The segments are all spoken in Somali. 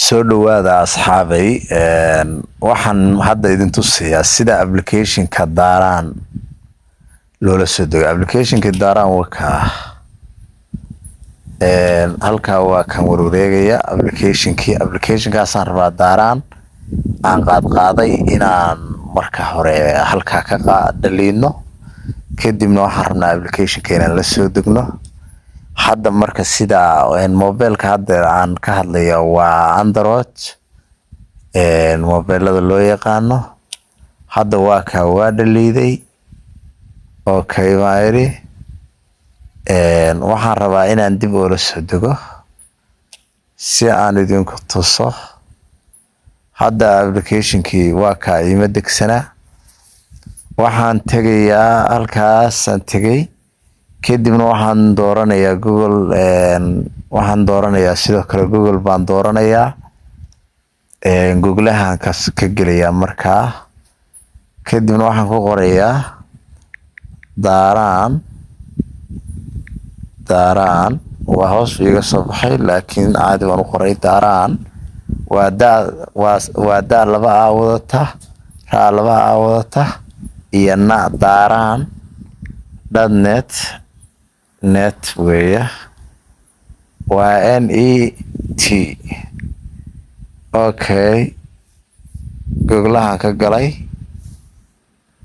Soo dhawaada asxaabay. Waxaan hadda idin tusayaa sida applicationka Daaraan loola soo dego. Applicationka Daaraan wakaa, halkaa waa kan warwareegaya applicationkii. Applicationkaasaan rabaa Daaraan aan qaadqaaday inaan marka hore halkaa ka dhaliidno, kadibna waxaan rabnaa applicationka inaan la soo degno. Hadda marka sida mobilka hadda aan ka hadlaya waa Android, mobilada loo yaqaano. Hadda waa kaa, waa dhaliiday. Okay baan idhi. Waxaan rabaa inaan dib oola soo dego si aan idinku tuso. Hadda applicationkii waa kaa, iima degsanaa. Waxaan tegayaa halkaasaan tegay, kadibna waxaan dooranayaa Google. Waxaan dooranayaa sidoo kale Google baan dooranayaa, Googlahan ka gelayaa markaa. Kadibna waxaan ku qorayaa Daaraan. Daaraan waa hoos iga soo baxay, laakiin caadi baan u qoray. Daaraan waa daa, waa daa laba a wadata, raa laba a wadata iyo na. Daaraan .net, net weeye, waa NET. Okay, Googlahan ka galay.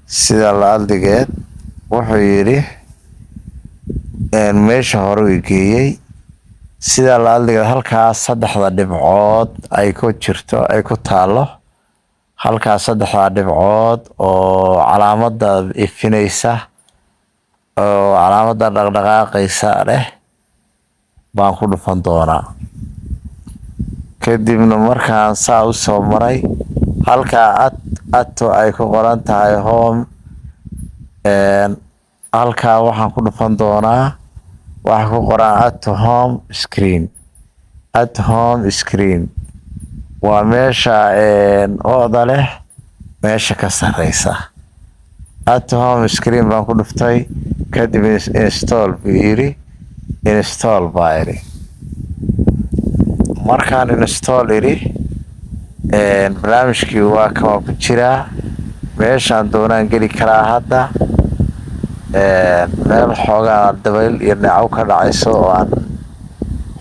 Sida la adligeed wuxuu yidhi meesha hore u geeyey. Sida la adligeed halkaas saddexda dhibcood ay ku jirto, ay ku taalo halkaas saddexda dhibcood oo calaamada ifinaysa oo calaamada dhaqdhaqaaqaysa leh baan ku dhufan doonaa. Kadibna markaan saa u soo maray, halkaa ato ay ku qoran tahay home, halkaa waxaan ku dhufan doonaa waxa ku qoran "Add to home screen". "Add home screen" waa meesha ooda leh, meesha ka sareysa. "Add to home screen" baan ku dhuftay. Kadib "Install" buu yiri. "Install" baa iri. Markaan "Install" iri, barnaamijkii waa kan, waa ku jiraa. Meeshaan doonaan geli karaa. Hadda meel xoogaa dabayl iyo neecow ka dhacayso oo aan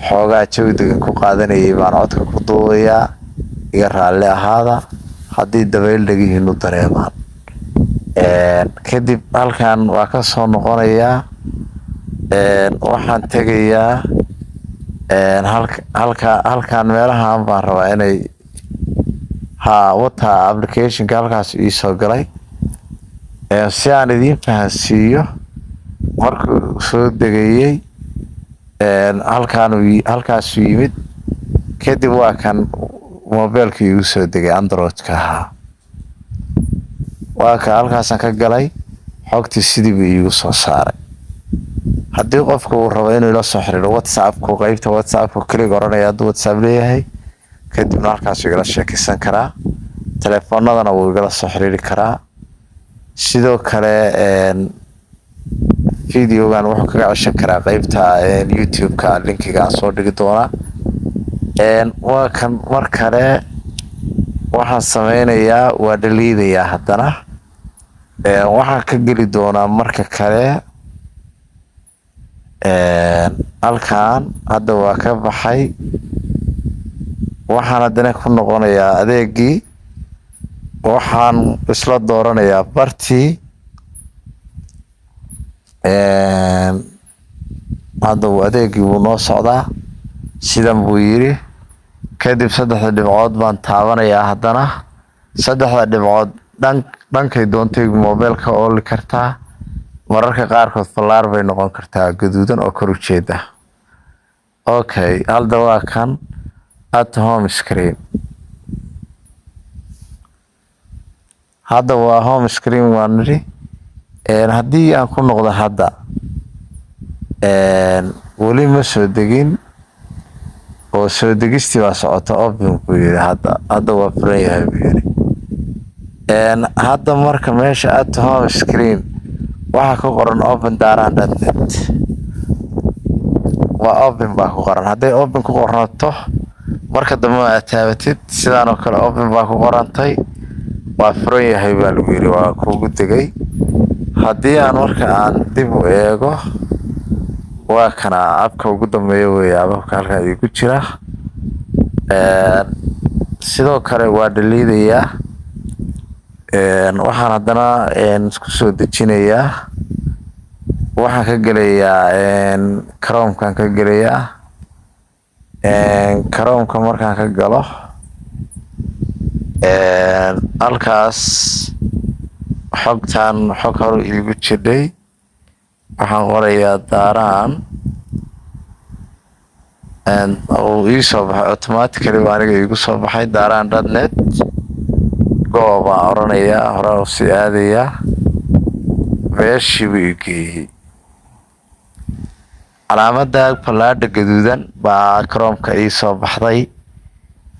xoogaa jawi degan ku qaadanayay baan codka ku duubayaa. Iga raalli ahaada haddii dabayl dhegihiinu dareemaan. Kadib halkan waa ka soo noqonayaa. Waxaan tegayaa halka halkan, meelahan baan rabaa inay ha wataa. Applicationka halkaas iisoo galay. Si aan idiin fahansiiyo, markuu soo degayey halkaan, halkaasuu yimid. Kadib waa kan mobeelkii igu soo degay Androidka ahaa, waa ka halkaasaan ka galay. Xogtii sidii buu iigu soo saaray. Haddii qofka uu rabo inuu ila soo xiriiro, WhatsAppku, qeybta WhatsAppku click oranaya hadduu WhatsApp leeyahay. Kadibna halkaasuu igala sheekeysan karaa, telefoonadana wuu igala soo xiriiri karaa. Sidoo kale videogan wuxuu kaga ceshan karaa qeybta YouTube-ka, linkiga aan soo dhigi doonaa waa kan. Mar kale waxaan sameynayaa waa dhaliidayaa. Haddana waxaan ka geli doonaa marka kale halkan. Hadda waa ka baxay. Waxaan haddana ku noqonayaa adeegii. Waxaan isla dooranayaa bartii. Hadda uu adeegii wuu noo socdaa, sidan buu yiri. Kadib saddexda dhibcood baan taabanayaa. Haddana saddexda dhibcood dhan dhankay doontay mobeelka ooli kartaa. Mararka qaarkood fallaar bay noqon kartaa gaduudan oo kor ujeeda. Okay, hadda waa kan "Add home screen". Hadda waa home screen waan nidhi. Haddii aan ku noqdo hadda, weli ma soo degin oo soo degistii baa socota. "Open" buu yiri hadda. Hadda waa furan yahay buu yiri. Hadda marka meesha "Add home screen" waxaa ku qoran "Open Daaraan.net". Waa "Open" baa ku qoran. Hadday "Open" ku qorato Marka dambe aad taabatid, sidaan oo kale open baa ku qorantay, waa furan yahay baa lagu yiri, waa kuugu degay. Haddii aan marka aan dib u eego, waa kana appka ugu dambeeya weeye, appabka halkan igu jira. Sidoo kale waa dhaliidayaa. Waxaan haddana isku soo dejinayaa, waxaan ka gelayaa Chromekan ka gelayaa. Chromeka markaan ka galo, halkaas xogtan xog hore iigu jidhay, waxaan qorayaa Daaraan. Uu ii soo baxay automatically baa aniga iigu soo baxay daaraan.net. Go baan oranayaa, hore u sii aadayaa, meeshii buu i geeyey. Calaamada fallaadha gaduudan baa Chromeka ii soo baxday.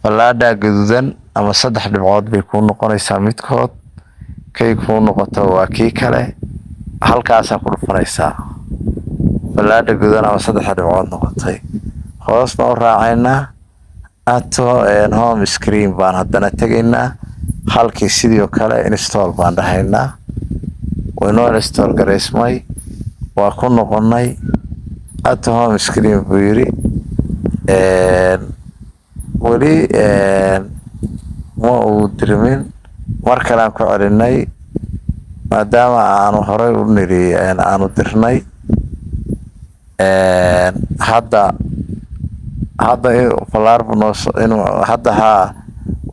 Fallaadha gaduudan ama saddex dhibcood bay kuu noqonaysaa midkood. Kay kuu noqoto waa kii kale, halkaasaa ku dhufanaysaa. Fallaadha gaduudan ama saddexda dhibcood noqotay, hoos baan u raacaynaa, add to home screen baan haddana tegaynaa. Halkii sidii oo kale install baan dhahaynaa, waynoo install garaysmay. Waa ku noqonay, add to home screen buu yiri. Weli ma uu dirmin. Mar kale aan ku celinay, maadaama aanu horay u niri aanu dirnay. Hadda falaar buu noo inuu hadda haa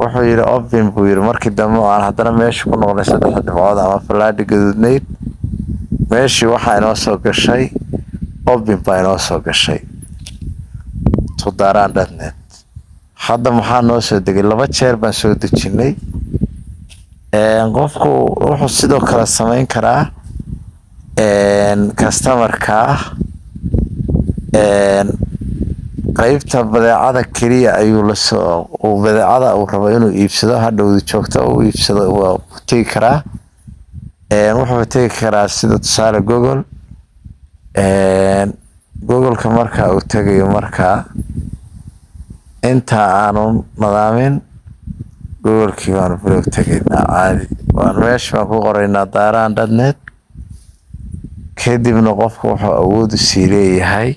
wuxuu yiri open buu yiri. Markii dambe aan haddana meesha ku noqonay, saddexda dhibcood ama fallaadhi gaduudnayd, meeshii waxaa inoo soo gashay, open baa inoo soo gashay to daaraan.net. Hadda maxaa noo soo degay? Laba jeer baan soo dejinay. Qofku wuxuu sidoo kale sameyn karaa, customerka qeybta badeecada keliya ayuu lasoo uu badeecada uu rabo inuu iibsado, hadhowda joogto u iibsado, waa tegi karaa. Wuxuu tegi karaa, sida tusaale, Google. Googleka marka uu tegayo, markaa inta aanu nadaamin Googlekii baanu bilow tegaynaa caadi. Waan meesha baan ku qoraynaa daaraan.net. Kadibna qofku wuxuu awood usii leeyahay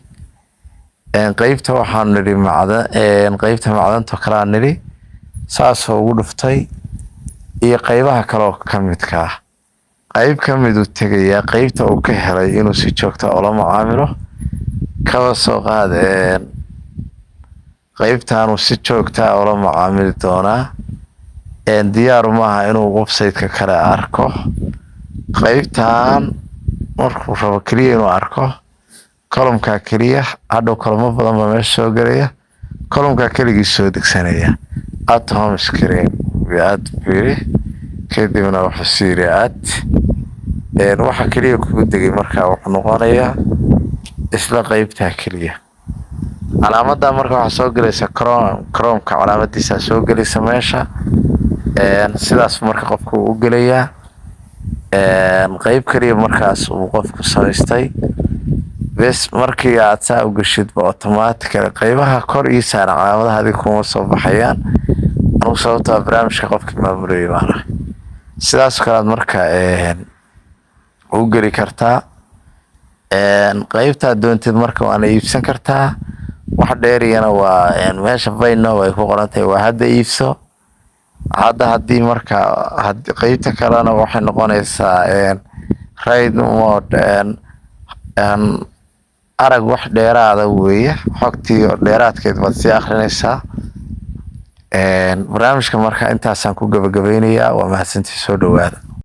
qeybta waxaanu nidhi macdan, qeybta macdanta kalaa nidhi, saasoo ugu dhuftay, iyo qeybaha kale oo ka midka ah. Qeyb ka miduu tegayaa, qeybta uu ka helay inuu si joogta ula macaamilo. Kaba soo qaad qeybtanuu si joogta ula macaamili doonaa. Diyaaru maaha inuu website-ka kale arko. Qeybtan markuu rabo keliya inuu arko columnka keliya, hadhow columno badan baa meesha soo gelaya, columnka keligii soo degsanaya. Add home screen add buu yiri, kadibna wuxuu sii yiri add. Waxa keliya kugu degay markaa wuxuu noqonayaa isla qeybtaa keliya. Calaamada marka waxaa soo gelaysa Chrome, Chromeka calaamadiisa soo gelaysa meesha. Sidaas marka qofku u gelayaa qeyb keliya markaas uu qofku samaystay bes. Markii aad saa u geshidba, automatically qeybaha kor ii saaran calaamadaha adiga kuma soo baxayaan. Anugu sababtaa barnaamijka qofkii maamulayay baan ahay. Sidaas oo kale aad marka u geli kartaa qeybtaad doontid. Marka waana iibsan kartaa. Wax dheeriyana waa meesha buy now ay ku qoran tahay, waa hadda iibso hadda. Haddii marka qeybta kalena waxay noqonaysaa read more, arag wax dheeraada weeye, xogtii dheeraadkeed baad sii akrinaysaa barnaamijka. Marka intaasaan ku gabagabeynayaa. Waa mahadsantii, soo dhawaada.